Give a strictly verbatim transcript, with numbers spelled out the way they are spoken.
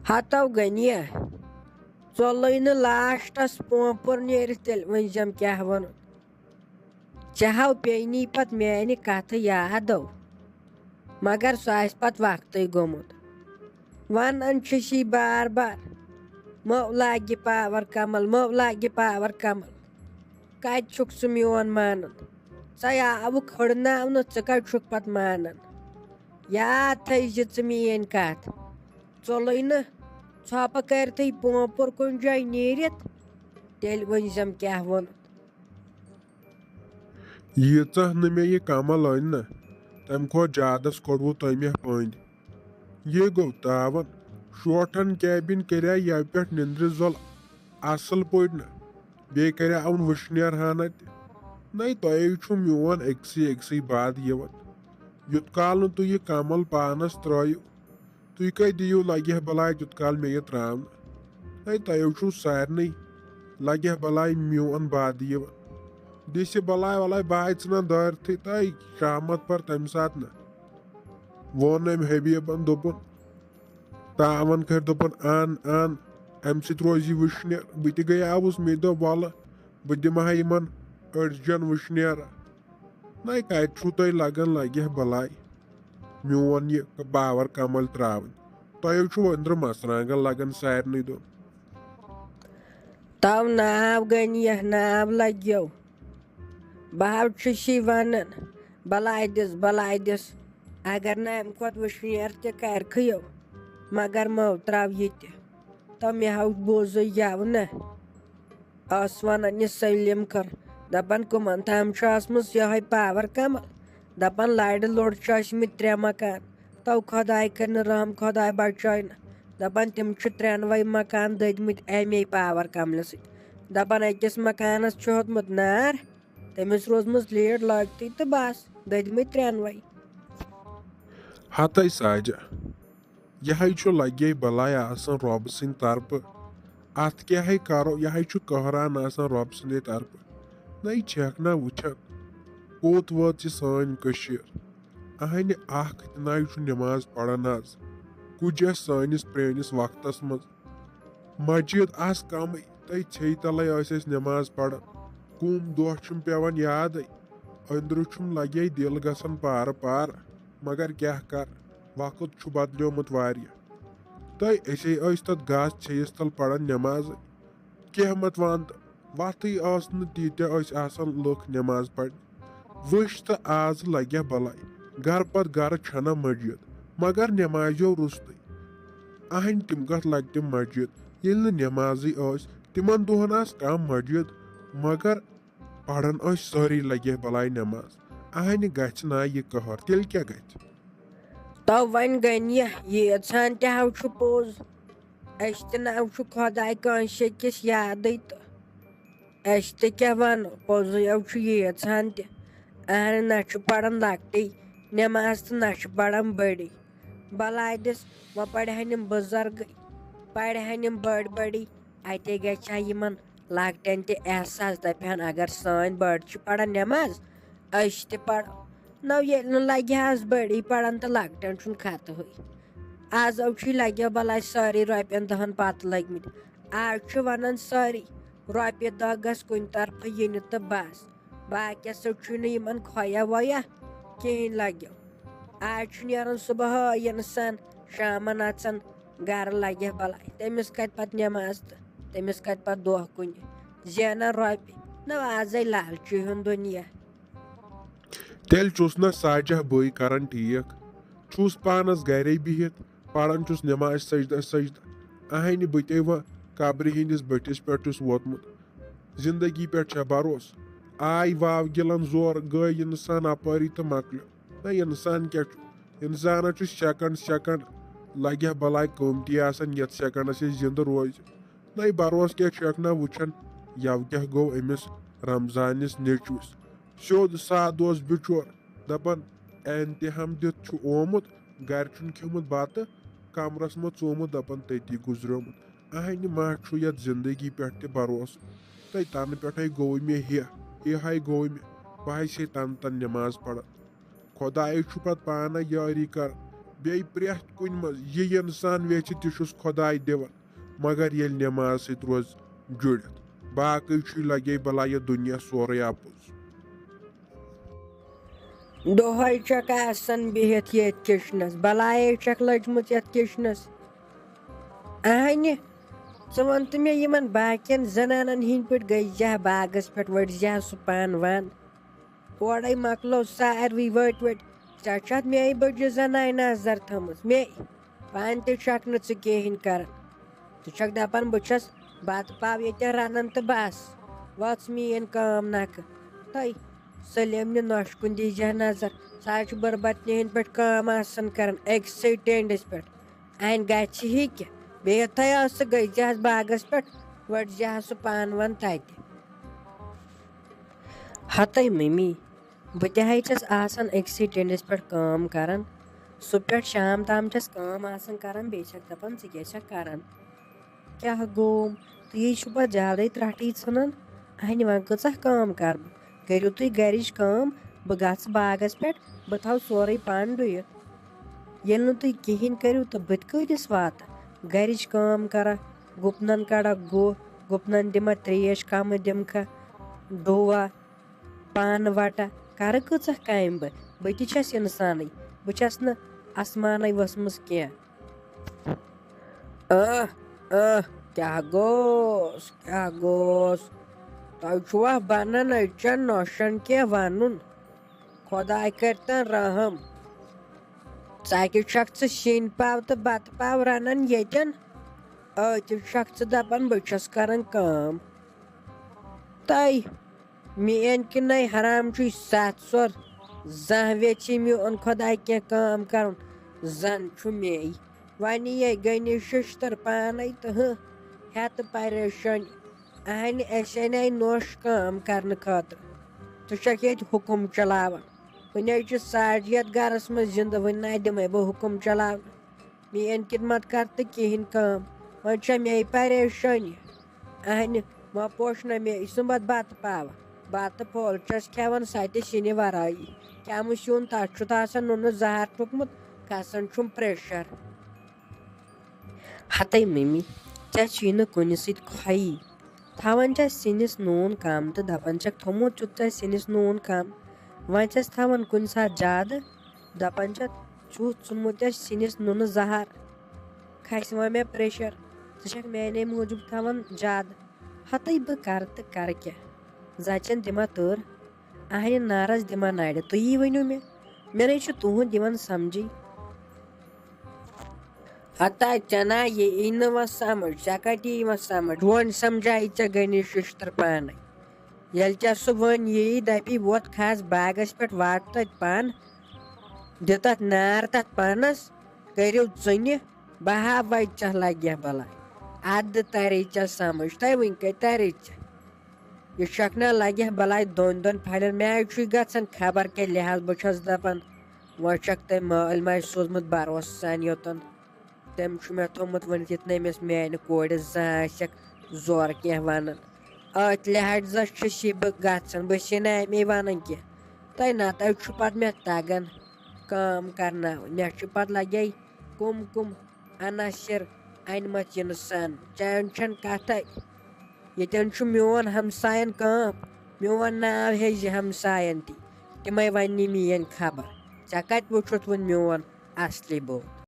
ہتو غنیہ، ژوٚلُے نہٕ لاسٹس پونٛپُر نیرِتھ، تیٚلہِ ؤنۍ زٮ۪م کیٛاہ ووٚنُن۔ ژےٚ ہاو پیٚیہِ نی پتہٕ میانہِ کتھٕ یادو، مگر سُہ آسہِ پتہٕ وقتٕے گوٚمُت۔ ونان چھُسی بار بار، "مو لاگہِ پاور کمل، مو لاگہِ پاور کمل۔" کتہِ چھُکھ ژٕ میون مانان؟ ژےٚ آوُکھ ہٕڑناونہٕ، ژٕ کتہِ چھُکھ پتہٕ مانان؟ یاد تھٲیزِ ژٕ میٲنۍ کتھ۔ ژوٚلُے نہٕ ژھۄپہٕ کٔرتھٕے پونٛپُر کُنہِ جایہِ نیٖرِتھ، تیٚلہِ ؤنۍ زٮ۪م کیٛاہ ووٚنُتھ۔ ییٖژاہ نہٕ مےٚ یہِ کمل أنۍ نہ، تمہِ کھۄتہٕ زیادس کوٚڑوٕ تۄہہِ مےٚ پٔنٛدۍ۔ یہِ گوٚو تاون۔ شوٹھن کیبن کریٛا یَوٕ پٮ۪ٹھ نِندرِ زۄل اصل پٲٹھۍ نہ، بیٚیہِ کریٛا اَوُن وٕشنیر ہنا تہِ۔ نَے تۄہے چھُو میون أکسٕے أکسٕے بعد یِوان۔ یُت کال نہٕ تُہۍ یہِ کمل پانس ترٲیِو، تُہۍ کتہِ دِیِو لگہِ بلاے تیُت کال مےٚ یہِ ترٛاونہٕ؟ ہے، تۄہہِ چھُو سارنٕے لگہِ بلاے میون باد یِوان۔ دِسہِ بلاے ولاے بہٕ آے ژھٕنان دٲرتھٕے تۄہہِ شامت پر تَمہِ ساتہٕ نہٕ۔ ووٚن أمۍ حبیبن، دوٚپُن، تاون کٔرۍ، دوٚپُن، "ان، ان، اَمہِ سۭتۍ روزِ یہِ وٕشنیر۔" بہٕ تہِ گٔیاوُس، مےٚ دوٚپ، "وَلہٕ، بہٕ دِمہٕ ہا یِمن أڑجن وٕشنیر۔" نَے کَتہِ چھُو تۄہہِ لَگان لَگہِ بَلاے میون یہِ پاوَر کَمَل ترٛاوٕنۍ؟ تۄہہِ چھُو أنٛدرٕ مَژرانٛگَن لَگان سارنٕے دۄن۔ تو ناو گٔنۍ یَتھ ناو لَگیو۔ بہٕ ہاو چھُسی وَنان، بَلاے دِس، بَلاے دِس۔ اگر نہٕ اَمہِ کھۄتہٕ وٕشنیر تہِ کَرِکھٕیو، مگر مٲو ترٛاو یہِ تہِ۔ تو مےٚ ہاو بوزُے یَوٕ نہ۔ ٲس وَنان یہِ سٲلِم کٔر۔ دَپان، کٕمَن تام چھُ ٲسمٕژ یِہوٚے پاوَر کَمَل۔ دَپان، لَرِ لوٚر چھُ ٲسمٕتۍ ترٛےٚ مکان۔ تو خۄداے کٔرِنہٕ رحم، خۄداے بچٲینہٕ۔ دَپان، تِم چھِ ترٛٮ۪نوَے مکان دٔدۍمٕتۍ اَمے پاوَر کَملہِ سۭتۍ۔ دَپان، أکِس مکانَس چھُ ہیوٚتمُت نار، تٔمِس روٗزمٕژ لیٖڈ لٲگتٕے تہٕ بَس، دٔدۍمٕتۍ ترٛٮ۪نوَے۔ ہَتَے ساجہ۔ یِہوٚے چھُ لَگے بَلاے آسان رۄبہٕ سٕنٛدِ طرفہٕ۔ اَتھ کیٛاہ ہے کَرو، یِہوٚے چھُ قہران آسان رۄبہٕ سٕنٛدے طرفہٕ۔ نَے چھَکھ نا وٕچھان، کوٚت وٲژ یہِ سٲنۍ کٔشیٖر؟ اَہَنہِ اَکھ تہِ نَے چھُ نٮ۪ماز پَران آز۔ کُجَس سٲنِس پرٛٲنِس وقتَس منٛز مسجد آسہٕ کمٕے، تٔتھۍ ژھیٚیہِ تلے ٲسۍ أسۍ نٮ۪ماز پران۔ کُم دۄہ چھِم پٮ۪وان یادٕے۔ أنٛدرٕ چھُم لگے دِل گژھان پارٕ پارٕ، مگر کیٛاہ کر، وقت چھُ بدلیومُت واریاہ۔ تہٕ أسے ٲسۍ تتھ گاسہٕ ژھیٚیِس تل پران نٮ۪مازٕے۔ کینٛہہ مت وَن تہٕ، وَتھٕے ٲس نہٕ تیٖتیٛاہ ٲسۍ آسان لُکھ نٮ۪ماز پرنہِ۔ وٕچھ تہٕ آز لگیٛا بلاے، گرٕ پتہٕ گرٕ چھنہ مسجد، مگر نٮ۪مازیو روٚستُے۔ اہنہِ تِم کتھ لگہِ تِم مسجد، ییٚلہِ نہٕ نٮ۪مازٕے ٲس۔ تِمن دۄہن آسہٕ کم مسجد، مگر پران ٲسۍ سٲری لگیٛا بلاے نٮ۪ماز۔ اہنہِ گژھِ نا یہِ قہر، تیٚلہِ کیٛاہ گژھِ؟ تو وۄنۍ گٔنۍ یہِ، ییٖژہن تہِ ہاو چھُ پوٚز۔ أسۍ تہِ نہ چھُ خۄداے کٲنٛسہِ أکِس یادٕے تہٕ أسۍ تہِ کیٛاہ وَنو، پوٚزُے یو چھُ ییٖژہن تہِ۔ اہن، نہ چھُ پَران لۄکٹی نٮ۪ماز تہٕ نہ چھُ پَران بٔڑی۔ بَلاے دِس، وۄنۍ پَرِہَن یِم بُزرگٕے، پَرِہَن یِم بٔڑۍ بٔڑی، اَتے گژھِ ہا یِمَن لۄکٹٮ۪ن تہِ احساس، دَپہِ ہَن، اگر سٲنۍ بٔڑۍ چھِ پَران نٮ۪ماز، أسۍ تہِ پَرو۔ نو ییٚلہِ نہٕ لَگہِ ہَس بٔڑی پَران تہٕ لۄکٹٮ۪ن چھُنہٕ خطہٕے۔ آز اوچی لگیو بلاے سٲری رۄپین دہن پتہٕ لٔگمٕتۍ۔ آز چھِ ونان سٲری، رۄپیہِ دہ گژھِ کُنہِ طرفہٕ یِنہِ تہٕ بس۔ باقیس سۭتۍ چھُنہٕ یِمن کھویا وویا کِہینۍ لگیو۔ آز چھُ نیران صبحٲے انسان، شامن اژان گرٕ لگہِ بلاے۔ تٔمِس کتہِ پتہٕ نٮ۪ماز تہٕ تٔمِس کتہِ پتہٕ دۄہ کُنہِ۔ زینان رۄپیہِ، نہ آزے لالچی ہُنٛد دُنیا۔ تیٚلہِ چھُس نہ ساجہ بٲے کران ٹھیٖک۔ چھُس پانس گرے بِہِتھ، پران چھُس نماز سجدہ سجدہ۔ اہنہِ بہٕ تے وۄنۍ قبرِ ہٕنٛدِس بٔٹھِس پٮ۪ٹھ چھُس ووتمُت۔ زندگی پٮ۪ٹھ چھا بھروسہٕ؟ آے واو گِلن زور، گٔے انسان اپٲری تہٕ مۄکلیو۔ نہ، انسان کیٛاہ چھُ؟ انسانس چھُ سیکنڈ سیکنڈ لگہِ ہا بلاے قۭمتی آسان، یتھ سیکنڈس أسۍ زندٕ روزِ۔ نَے بروس کیٛاہ چھُ اکھ نہ وٕچھان، یَوٕ کیٛاہ گوٚو أمِس رمضانِس نیٚچوِس؟ سیوٚد سادٕ اوس بِچور، دَپان، "احتحام دِتھ چھُ آمُت، گرِ چھُنہٕ کھیوٚمُت بَتہٕ، کمرس منٛز ژومُت، دَپان تٔتی گُزریومُت۔ اہنہِ ما چھُ یَتھ زندگی پٮ۪ٹھ تہِ بروسہٕ؟ تَے تَنہٕ پٮ۪ٹھَے گوٚو مےٚ ہیہ، ہیہَے گوٚو مےٚ، بہٕ ہَے چھے تَنہٕ تَنہٕ نٮ۪ماز پَران۔" خۄدایے چھُ پتہٕ پانَے یٲری کران۔ بیٚیہِ پرٛٮ۪تھ کُنہِ منٛز یہِ اِنسان ویٚژھِ، تہِ چھُس خۄداے دِوان، مگر ییٚلہِ نٮ۪ماز سۭتۍ روزِ جُڑِتھ، باقٕے چھُے لگے بلاے یہِ دُنیا سورُے اَپُز۔ دۄہے چھکھ آسان بِہِتھ ییٚتھۍ کچنس، بلایے چھکھ لٔجمٕژ یتھ کچنس۔ اہنہِ، ژٕ وَن تہٕ مےٚ، یِمن باقین زنانن ہِنٛدۍ پٲٹھۍ گٔے زیٛاہ باغس پٮ۪ٹھ، ؤٹۍ زیٛاہ سُہ پان وان۔ اورے مۄکلو ساروٕے ؤٹۍ ؤٹۍ۔ ژےٚ چھَتھ مے بٔجہِ زنانہِ نظر تھٲمٕژ، مے۔ پانہٕ تہِ چھکھ نہٕ ژٕ کِہیٖنۍ کران۔ ژٕ چھکھ دپان بہٕ چھَس بتہٕ پاو ییٚتٮ۪ن رنان تہٕ بس۔ وَژھ میٛٲنۍ کٲم نکھٕ۔ تَے سلیمنہِ نۄشہِ کُن دیٖزِہا نظر۔ سُہ حظ چھُ بٔربتنہِ ہٕنٛدۍ پٲٹھۍ کٲم آسان کران أکسٕے ٹینڈِس پٮ۪ٹھ۔ اَنہِ گژھِ ہی کیٛاہ؟ بیٚیہِ یِتھَے ٲس سُہ گٔے زِ حظ باغس پٮ۪ٹھ، وَٹہِ زِ حظ سُہ پانہٕ وَن تَتہِ۔ ہَتَے مٔمی، بہٕ تہِ حظ چھَس آسان أکسٕے ٹینڈِس پٮ۪ٹھ کٲم کران۔ صُبح پٮ۪ٹھ شام تام چھَس کٲم آسان کران، بیٚیہِ چھَکھ دَپان ژٕ کیٛاہ چھَکھ کران؟ کیٛاہ گوٚوم؟ تُہۍ چھِو پَتہٕ زیادَے ترٛٹھٕے ژھٕنان۔ اَہنہِ، وۄنۍ کۭژاہ کٲم کَرٕ بہٕ؟ کٔرِو تُہۍ گَرِچ کٲم، بہٕ گژھٕ باغَس پٮ۪ٹھ، بہٕ تھاوٕ سورُے پانہٕ ڈُیِتھ۔ ییٚلہِ نہٕ تُہۍ کِہیٖنۍ کٔرِو تہٕ بہٕ تہِ کۭتِس واتہٕ؟ گَرِچ کٲم کَرَکھ، گُپنَن کَڑَکھ گُہہ، گُپنَن دِمَکھ ترٛیش، کَمہٕ دِمکھا، ڈُوا، پانہٕ وَٹہ، کَرٕ کۭژاہ کامہِ بہٕ؟ بہٕ تہِ چھَس اِنسانٕے، بہٕ چھَس نہٕ اَسمانَے ؤژھمٕژ کینٛہہ۔ آہ، آہ، کیٛاہ گوٚوس، کیٛاہ گوٚوس؟ تۄہہِ چھُوا بَنان أچھَن نۄشَن کینٛہہ وَنُن؟ خۄداے کٔرۍتَن رحم۔ ژَکہِ چھَکھ ژٕ سِنۍ پاو تہٕ بَتہٕ پاو رَنان ییٚتٮ۪ن، أتی چھَکھ ژٕ دَپان بہٕ چھَس کَران کٲم۔ تۄہہِ میٛٲنۍ کِنَے حرام چھُے ستھ سۄر، زانٛہہ ویژھی میون خۄداے کینٛہہ کٲم کَرُن، زَن چھُ مے۔ وۄنۍ یِیے غنی شِشتٕر پانَے تہٕ ہٕنٛہ، ہٮ۪تہٕ پریشٲنی۔ اَہنہِ، اَسہِ اَنے نوٚش کٲم کَرنہٕ خٲطرٕ۔ ژٕ چھَکھ ییٚتہِ حُکُم چلاوان۔ وٕنے چھِ ساڑِ یَتھ گَرَس منٛز زِندٕ، وٕنہِ نَے دِمَے بہٕ حُکُم چلاونہٕ۔ میٛٲنۍ خدمت کر تہٕ کِہیٖنۍ کٲم۔ وۄنۍ چھےٚ مے پریشٲنی۔ اہنہِ، وۄنۍ پوش نہ مے سُمبتھ بتہٕ پاوٕ۔ بتہٕ پھوٚل چھَس کھٮ۪وان سۄ تہِ سِنہِ ورٲیی۔ کیٛاہ مہٕ سیُن تَتھ چھُ تہٕ آسان نُنہٕ زہر ٹھوٚکمُت، کھسان چھُم پریشر۔ ہتے ممی، ژےٚ چھُے نہٕ کُنہِ سۭتۍ کھۄیی۔ تھاوان چھَس سِنِس نوٗن کم تہٕ دپان چھَکھ تھوٚمُت چھُتھ ژےٚ سِنِس نوٗن کم۔ وۄنۍ چھَس تھاوان کُنہِ ساتہٕ زیادٕ، دپان چھَتھ چھُتھ ژھُنمُت ژےٚ سِنِس نُنہٕ زہر۔ کھسہِ وۄنۍ مےٚ پریشر، ژٕ چھَکھ میانے موٗجوٗب تھاوان زیادٕ۔ ہتے بہٕ کرٕ تہٕ کرٕ کیٛاہ؟ زچن دِما تۭر، اہنہِ نارس دِما نرِ، تُہی ؤنِو مےٚ، مےٚ نے چھُ تُہُنٛد یِوان سمجھی۔ ہتا چنا، یہِ یی نہٕ وۄنۍ سمجھ، ژےٚ کتہِ یی وۄنۍ سمجھ؟ وۄنۍ سمجھایہِ ژےٚ غنی ششتر پانے۔ ییٚلہِ ژےٚ سُہ وۄنۍ یی دپی وۄتھ کھس باغس پٮ۪ٹھ، وٹ تتہِ پن، دِ تتھ نار تتھ پنس، کٔرِو ژٕنہِ، بہٕ ہا وتہِ ژےٚ لگہِ بلاے۔ ادٕ ترے ژےٚ سمجھ، تۄہہِ وٕنۍ کتہِ ترے ژےٚ؟ یہِ چھکھ نہ لگہِ بلاے دۄن دۄن پھلٮ۪ن، مےٚ چھُے گژھان خبر کیٛاہ لحاظ، بہٕ چھس دپان وۄنۍ چھکھ تٔمۍ مٲلۍ ماجہِ سوٗزمُت بھروسہٕ سان یوٚتن۔ تٔمۍ چھُ مےٚ تھوٚمُت ؤنِتھ، یُتھ نہٕ أمِس میانہِ کورِ زانٛہہ آسٮ۪کھ زورٕ کینٛہہ ونان۔ أتھۍ لحاظس چھُس یہِ بہٕ گژھان، بہٕ چھِس نہٕ اَمے ونان کینٛہہ۔ تۄہہِ نتہٕ چھُ پتہٕ مےٚ تگان کٲم کرناوٕنۍ، مےٚ چھُ پتہٕ لگے کُم کُم عناصر أنۍ مٕتۍ اِنسان، چانہِ چھَنہٕ کَتھَے۔ ییٚتٮ۪ن چھُ میون ہمساین کٲم، میون ناو ہیٚزِ ہمساین تہِ، تِمَے وَننہِ میٛٲنۍ خبر۔ ژےٚ کَتہِ وُچھُتھ وُنہِ میون اصلی بوٚو؟